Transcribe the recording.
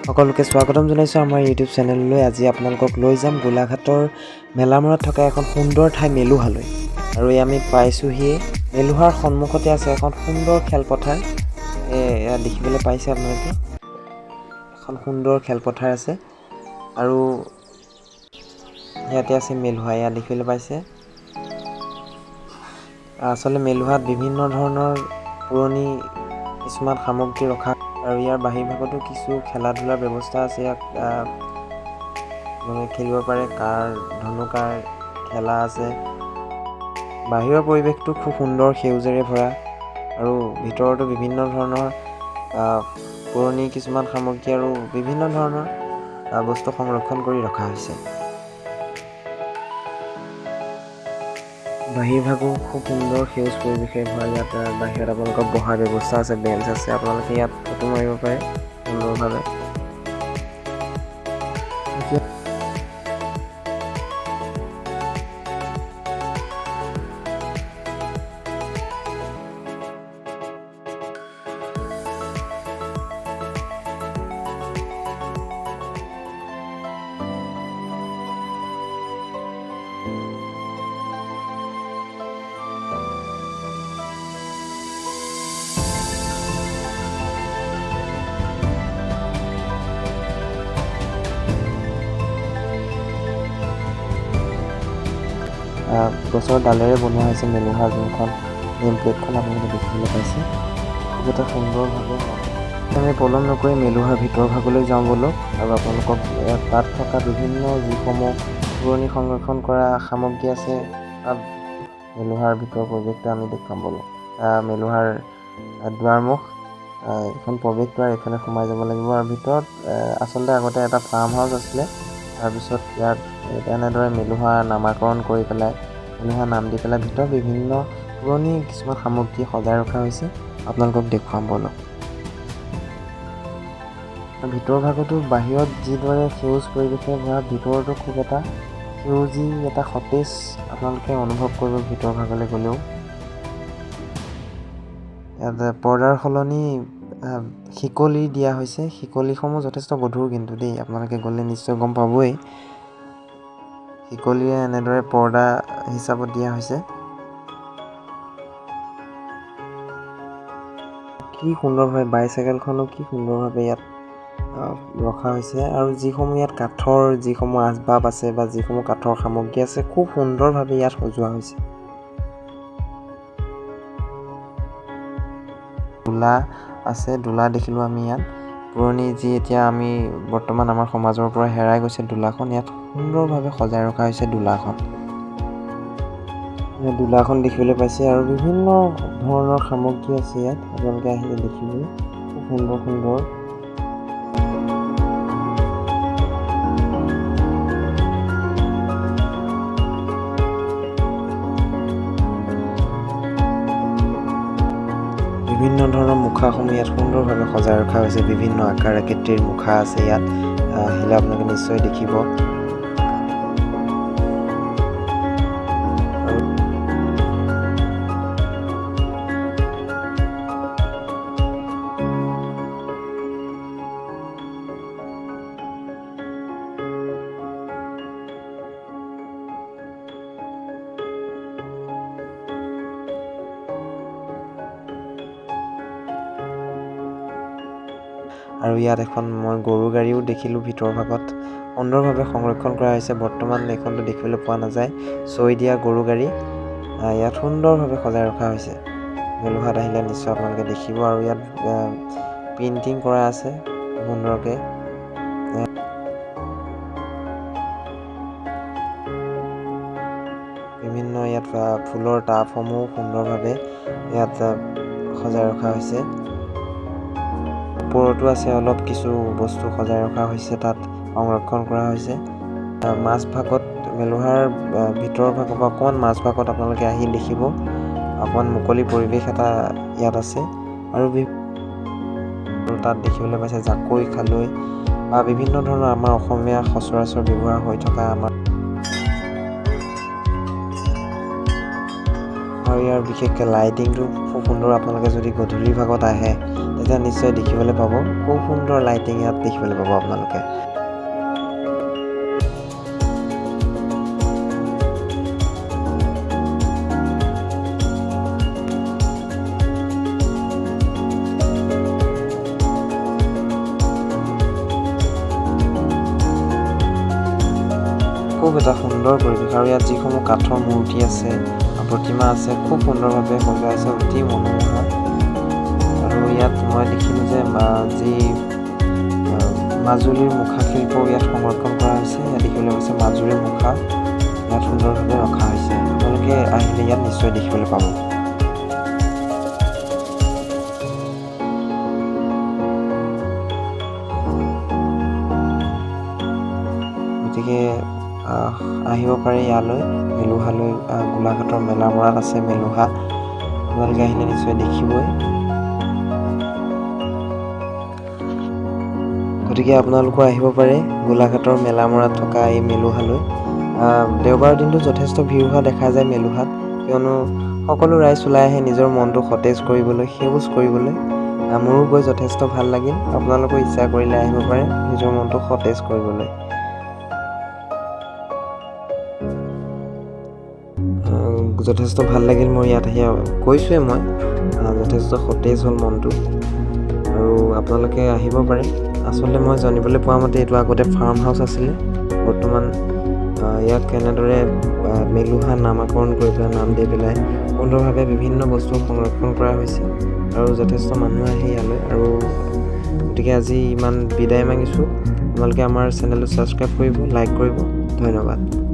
সকলোকে স্বাগতম জনাইছোঁ আমাৰ ইউটিউব চেনেললৈ। আজি আপোনালোকক লৈ যাম গোলাঘাটৰ মেলামূৰত থকা এখন সুন্দৰ ঠাই মেলুহালৈ। আৰু এই আমি পাইছোঁহিয়ে। মেলুহাৰ সন্মুখতে আছে এখন সুন্দৰ খেলপথাৰ। এয়া দেখিবলৈ পাইছে আপোনালোকে, এখন সুন্দৰ খেলপথাৰ আছে। আৰু ইয়াতে আছে মেলুহা, এয়া দেখিবলৈ পাইছে। আচলতে মেলুহাত বিভিন্ন ধৰণৰ পুৰণি কিছুমান সামগ্ৰী ৰখা আৰু ইয়াৰ বাহিৰ ভাগতো কিছু খেলা ধূলাৰ ব্যৱস্থা আছে। ইয়াত মানে খেলিব পাৰে, কাৰ ধনু-কাঁড় খেলা আছে। বাহিৰৰ পৰিৱেশটো খুব সুন্দৰ, সেউজেৰে ভৰা। আৰু ভিতৰতো বিভিন্ন ধৰণৰ পুৰণি কিছুমান সামগ্ৰী আৰু বিভিন্ন ধৰণৰ বস্তু সংৰক্ষণ কৰি ৰখা হৈছে। বাহিৰ ভাগো খুব সুন্দৰ সেউজ পৰিৱেশেৰে ভৰা। ইয়াত বাহিৰত আপোনালোকৰ বহাৰ ব্যৱস্থা আছে, বেঞ্চ আছে, আপোনালোকে ইয়াত ফটো মাৰিব পাৰে সুন্দৰভাৱে। গছৰ ডালেৰে বনোৱা হৈছে মেলুহাৰ যোনখন নেম প্লেটখন আপোনালোকে দেখিবলৈ পাইছে, খুব এটা সুন্দৰভাৱে। আমি পলম নকৰি মেলুহাৰ ভিতৰ ভাগলৈ যাওঁ ব'লক, আৰু আপোনালোকক তাত থকা বিভিন্ন যিসমূহ পুৰণি সংৰক্ষণ কৰা সামগ্ৰী আছে তাত মেলুহাৰ ভিতৰৰ পৰিৱেশটো আমি দেখুৱাম ব'লক। মেলুহাৰ দুৱাৰমুখ, এখন প্ৰৱেশ দুৱাৰ, এইফালে সোমাই যাব লাগিব। আৰু ভিতৰত আচলতে আগতে এটা ফাৰ্ম হাউচ আছিলে, তাৰপিছত ইয়াত এনেদৰে মেলুহা নামাকৰণ কৰি পেলাই, মেলুহা নাম দি পেলাই ভিতৰত বিভিন্ন পুৰণি কিছুমান সামগ্ৰী সজাই ৰখা হৈছে, আপোনালোকক দেখুৱাম ব'লক। ভিতৰ ভাগতো বাহিৰত যিদৰে সেউজ পৰিৱেশে ভৰা, ভিতৰতো খুব এটা সেউজী এটা সতেজ আপোনালোকে অনুভৱ কৰিব ভিতৰ ভাগলৈ গ'লেও। ইয়াত পৰ্দাৰ সলনি শিকলি দিয়া হৈছে। শিকলিসমূহ যথেষ্ট গধুৰ কিন্তু দেই, আপোনালোকে গ'লে নিশ্চয় গম পাবই। শিকলিয়ে এনেদৰে পৰ্দা হিচাপত দিয়া হৈছে। কি সুন্দৰভাৱে বাইচাইকেলখনো কি সুন্দৰভাৱে ইয়াত ৰখা হৈছে। আৰু যিসমূহ ইয়াত কাঠৰ যিসমূহ আচবাব আছে বা যিসমূহ কাঠৰ সামগ্ৰী আছে, খুব সুন্দৰভাৱে ইয়াত সজোৱা হৈছে। দোলা আছে, দোলা দেখিলোঁ আমি ইয়াত। পুৰণি যি এতিয়া আমি বৰ্তমান আমাৰ সমাজৰ পৰা হেৰাই গৈছে দোলাখন, ইয়াত সুন্দৰভাৱে সজাই ৰখা হৈছে দোলাখন। দোলাখন দেখিবলৈ পাইছে। আৰু বিভিন্ন ধৰণৰ সামগ্ৰী আছে ইয়াত, আপোনালোকে আহিলে দেখিব খুব সুন্দৰ সুন্দৰ। বিভিন্ন ধৰণৰ মুখাসমূহ ইয়াত সুন্দৰভাৱে সজাই ৰখা হৈছে। বিভিন্ন আকাৰ আকৃতিৰ মুখা আছে ইয়াত, আহিলে আপোনালোকে নিশ্চয় দেখিব। আৰু ইয়াত এখন মই গৰু গাড়ীও দেখিলোঁ ভিতৰ ভাগত, সুন্দৰভাৱে সংৰক্ষণ কৰা হৈছে। বৰ্তমান এইখনতো দেখিবলৈ পোৱা নাযায়। চৈ দিয়া গৰু গাড়ী ইয়াত সুন্দৰভাৱে সজাই ৰখা হৈছে। মেলুহাত আহিলে নিশ্চয় আপোনালোকে দেখিব। আৰু ইয়াত পেইণ্টিং কৰা আছে সুন্দৰকৈ। বিভিন্ন ইয়াত ফুলৰ টাবসমূহ সুন্দৰভাৱে ইয়াত সজাই ৰখা হৈছে। ওপৰতো আছে অলপ কিছু বস্তু সজাই ৰখা হৈছে, তাত সংৰক্ষণ কৰা হৈছে। মাজভাগত মেলুহাৰ ভিতৰৰ ভাগৰ পৰা অকণমান মাজভাগত আপোনালোকে আহি দেখিব অকণমান মুকলি পৰিৱেশ এটা ইয়াত আছে। আৰু তাত দেখিবলৈ পাইছে জাকৈ, খালৈ বা বিভিন্ন ধৰণৰ আমাৰ অসমীয়া সচৰাচৰ ব্যৱহাৰ হৈ থকা আমাৰ। আৰু ইয়াৰ বিশেষকৈ লাইটিংটো খুব সুন্দৰ। আপোনালোকে যদি গধূলি ভাগত আহে তেতিয়া নিশ্চয় দেখিবলৈ পাব। খুব সুন্দৰ লাইটিং ইয়াত দেখিবলৈ পাব আপোনালোকে। খুব এটা সুন্দৰ পৰিৱেশ আৰু ইয়াত যিসমূহ কাঠৰ মূৰ্তি আছে, প্ৰতিমা আছে, খুব সুন্দৰভাৱে সজোৱা হৈছে, অতি মনোমোহা। আৰু ইয়াত মই দেখিলোঁ যে যি মাজুলীৰ মুখা শিল্পও ইয়াত সংৰক্ষণ কৰা হৈছে। ইয়াত দেখিবলৈ পাইছে মাজুলীৰ মুখা ইয়াত সুন্দৰভাৱে ৰখা হৈছে। আপোনালোকে আহিলে ইয়াত নিশ্চয় দেখিবলৈ পাব। গতিকে আহিব পাৰে ইয়ালৈ, মেলুহালৈ। গোলাঘাটৰ মেলামৰাত আছে মেলুহা। আপোনালোকে আহিলে নিশ্চয় দেখিবই। গতিকে আপোনালোকো আহিব পাৰে গোলাঘাটৰ মেলামৰাত থকা এই মেলুহালৈ। দেওবাৰৰ দিনটো যথেষ্ট ভিৰ হোৱা দেখা যায় মেলুহাত, কিয়নো সকলো ৰাইজ ওলাই আহে নিজৰ মনটো সতেজ কৰিবলৈ, সেউজ কৰিবলৈ। মোৰো গৈ যথেষ্ট ভাল লাগিল। আপোনালোকো ইচ্ছা কৰিলে আহিব পাৰে নিজৰ মনটো সতেজ কৰিবলৈ। যথেষ্ট ভাল লাগিল মোৰ ইয়াত আহি, কৈছোঁৱে মই, যথেষ্ট সতেজ হ'ল মনটো। আৰু আপোনালোকে আহিব পাৰে। আচলতে মই জানিবলৈ পোৱা মতে এইটো আগতে ফাৰ্ম হাউচ আছিলে। বৰ্তমান ইয়াক কেনেদৰে মেলুহা নামাকৰণ কৰি পেলাই, নাম দি পেলাই সুন্দৰভাৱে বিভিন্ন বস্তু সংৰক্ষণ কৰা হৈছে আৰু যথেষ্ট মানুহ আহে ইয়ালৈ। আৰু গতিকে আজি ইমান বিদায় মাগিছোঁ। আপোনালোকে আমাৰ চেনেলটো ছাবস্ক্ৰাইব কৰিব, লাইক কৰিব। ধন্যবাদ।